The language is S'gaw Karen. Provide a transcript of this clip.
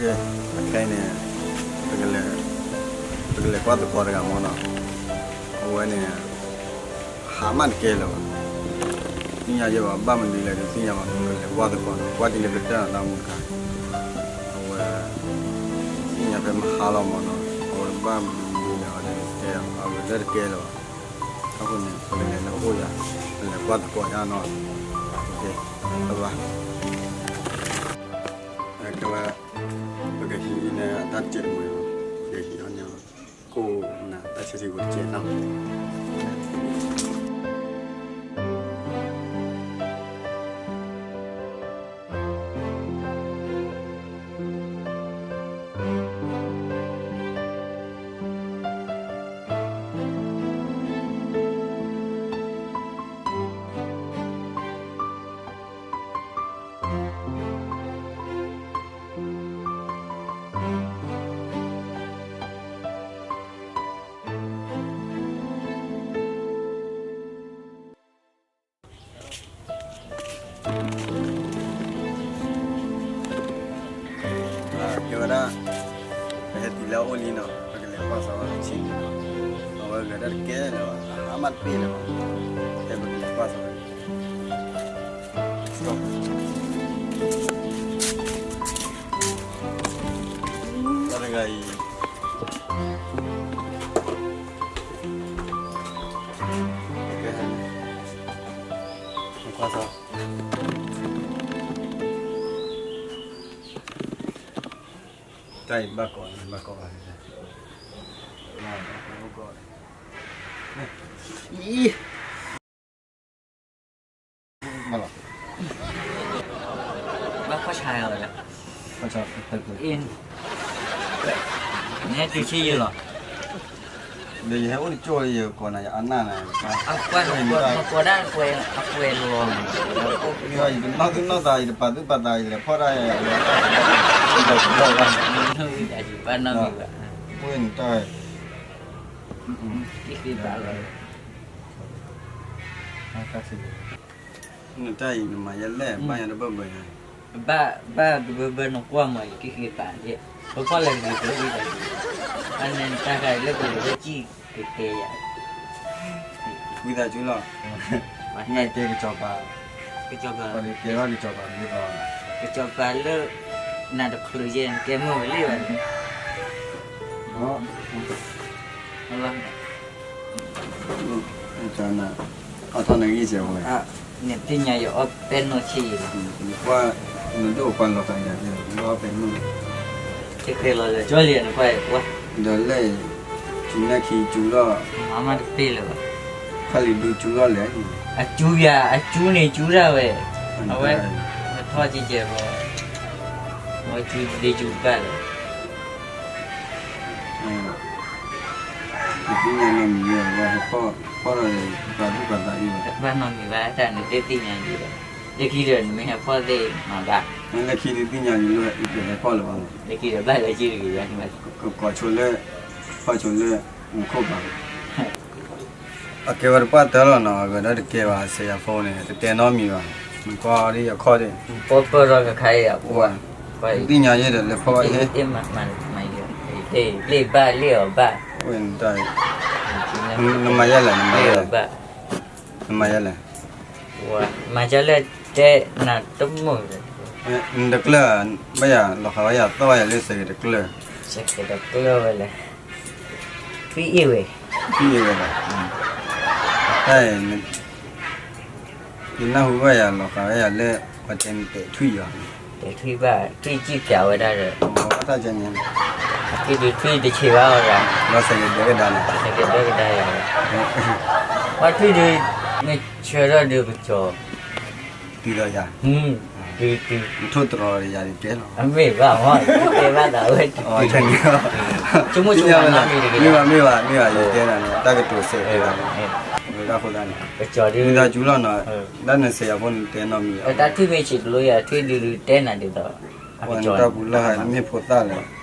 ခဲအံၤန့ၣ် ပကလဲၤကွၢ်သကိးတဂၤမ့ၢ်နီၤ, အဝဲန့ၣ် ဟးမးတကဲလၢၤဘၣ်, သ့ၣ်ညါယဲဘၣ် ဘၣ်မနုၤလဲၣ်ဒီး သ့ၣ်ညါဘၣ် ပကလဲၤကွၢ်သကိးနီၤ, ကွၢ်ဒ်လဲၣ်ကတၢၢ်နီၤ တၢ်မူတခါ, အဝဲ သ့ၣ်ညါဖဲမဟါလီၤမ့ၢ်နီၤ, အဝဲဘၣ်မနုၤလဲၣ်ဒီး တဲအီၤ အဝဲလၢတကဲလၢၤဘၣ်, အဃိန့ၣ် ပကလဲၤလၢအအိၣ်ယၤ, ပလဲၤကွၢ်သကိးယၤနီၤ, ဘၣ်ဘၣ်, ကဲဝဲ ပကဟံးန့ၢ်တၢ်တစဲးတမှဲၤလီၤ, ပကဟံးအီၤန့ၣ်, ကိးနၤတၢ်ဆၢထံကိးတစဲးနီၤ. ကဲဝဲဒၣ်, ပဟဲတုၤလၢအအိၣ်လံနီၤ, ပကလဲၤကွၢ်စးဝဲဆံးန့ၣ်နီၤ, အဝဲဂဲၤဒၣ်တကဲလၢၤဘၣ်, အဟးမးတပ့ၢ်လၢၤဘၣ်, တဲပကလဲၤကွၢ်စးဝဲ, တၢ်တဂၤအံၤ ကွၢ်စး, တၢ်အံၤဘၣ်ကိး, ဘၣ်ကိးဘၣ်, အံၤ ဘၣ်လီၤ, ဘၣ်ဖီၣ်ဆါလီၤ, နဟဲတုၤဆံးယံာ်လီၤ, ဒီးယဟဲအိၣ်တကၠိၢ် ယကိးနၤ ယအနၢ်နၤ, အကွၢ်နကိးဒၣ်ကွဲး အကွဲးလီၤ, ယတနီၢ်သူၣ်နီၢ်သး ယတပာ်သူၣ်ပာ်သး ယလဲၤဖီၣ်တၢ်, ဘၣ်နီတမံၤဘၣ်, ဝဲန့ၣ်တၢ် နတၢ်အံၤ နမၤယဲလဲၣ် ဘၣ်ညါတဘၢၣ်ဘၢၣ်ညါ, ဘၣ်ဘၣ်တဘၢၣ်ဘၢၣ် နကွၢ်မး ယကဟ့ၣ်သး, ပဖီၣ်လဲၤက့ၤတဝံသးစူၤ, အန့ၣ်တၢ်ခါအံၤလၢပကလဲၤဝဲကံၢ်ကကဲယၤ, ဝံသးစူၤလီၤ, နကဲကစီၤပၤ, ကစီၤပၤ, ကဲဘၣ်ကစီၤပၤ, ကစီၤပၤလၢ နၤတချုးယဲၢ် နကဲမုၢ်ဝဲလံဘၣ်န့ၣ် အီၣ်ထီၣ်နဂံၢ်စဲးဝဲ, နသ့ၣ်ညါယအီၣ်ပဲနိၣ်ဆံးအံၤလီၤ, နဒိၣ်ပှၤလီၤသးယၤ, နအီၣ်ပဲနိၣ်, တကဲလီၤလၢကၠီလံနကွၢ်, ဒီးလဲၣ်, စူၤနၢ်ခံစူၤလီၤ, မၤမးတပ့ၢ်လၢၤဘၣ်, ခါလံၤဒူစူၤလီၤလဲၣ်, အစူၤယၤ အစူၤန့ၣ်စူၤဒၣ်ဝဲ, အဝဲ, ထီၣ်ကကဲဘၣ်, အဝဲစူၤဒ့စူၤဘၣ်လၢ သ့ၣ်ညါနီတမံၤ, ပှၤဟဲဖီၣ်ဒီး ပာ်သူၣ်ပာ်သးအံၤဘၣ်, ဘၣ်နီတမံၤဘၣ်, တၢ်နသ့ၣ်ညါယံၤဒီး, လၢခံဒီးနမ့ၢ်ဟဲဖီၣ်သ့ၣ်မၤဘၣ်, လၢခံဒီးသ့ၣ်ညါယံၤလၢနဟဲဖီၣ်လၢၤဘၣ်, လၢခံဒီးဘၣ်လၢက့ၤတဂ့ၤ, ကကိးဆိလၢ, ဖီၣ်ဆိလၢ, နခိၣ်ဘၣ် အကဲဝဲတပှၢ်တၢၢ်လီၤနီၤ, အဂၤဒီးတကဲဘၣ် ဆဲးယၤဖိန့ၣ် တတဲနီတမံၤဘၣ်, နကွၢ်ဒ်ယခီၣ်ဒ်, ပီၢ်ပၢၢ်ထီၣ်ခါခါအံၤ, သ့ၣ်ညါယဲဒီးလဲၤဖီၣ်ဘၣ်ယဲ, လ့ၣ်ဘၣ်လ့ၣ်အီၤဘၣ်, ဝဲတၢ်, နမၤယဲလဲၣ်, နမၤယဲလဲၣ်, မၤယဲလဲၣ်, မၤယဲလဲၣ်တဲနၤတမုာ်, နတကျၢၢ်, ဘၣ်ယၤ လီၤဃာ်ဝဲယၤသီၣ်ဝဲယၤလၢစဲးကဲးတကျၢၢ်, စဲးကဲးတကျၢၢ်ဝဲလဲၣ်, ထွံၣ်အ့ၣ်ဝဲ, ထွံၣ်အ့ၣ်ဝဲလီၤ, တၢ်အံၤ ယနၢ်ဟူဘၣ်ယၤလီၤဃာ်ဝဲယၤလၢ ပှၤတဲနတဲာ်ထွံၣ်ယီၤ, တဲာ်ထွံၣ်ဘၣ် ထွံၣ်စံၣ်ပၠးဝဲဒၣ်ဒီး, ထွံၣ်ဒုးထွံၣ်တဆံးဘၣ်အီၤဒီး, လီၤစဲးကဲးဒၢကဒါန့ၣ်, စဲးကဲးဒၢကဒါယၤ, ပှၤထွံၣ်ဒုး, မ့ၢ်ဆၢထၢၣ်ဒုးကစီၤ, တုၤဒီးယၤ, တုၤ, နထိၣ်တြီၤဒီးယၤဒုးတဲလီၤ, အမ့ၢ်ဘၣ်မ့ၢ်, တဲဘၣ်သးဝဲ, ဆိကမိၣ်ဆိကမးနီတမံၤတဂ့ၤ, မ့ၢ်ဘၣ်မ့ၢ်ဘၣ်မ့ၢ်ဘၣ် ယတဲနၤန့ၣ် တၢ်ကတိၤစဲးကဲးဘၣ်, ဝဲဒၣ်ဃိသတးန့ၣ်, ဝံသးစူၤလီၤနီၤ, ဒၣ်နစဲးယၤဖိန့ၣ်တဲနီတမံၤ, တၢ်ထွံၣ်မ့ၢ်ဆံးတလိယၤ ထွံၣ်ဒုးဒုးတဲနၤဒ်သိး, ပှၤနတၢ်ပူၤလၢ်ဟါ နမ့ၢ်ဖိသၣ်လဲၣ်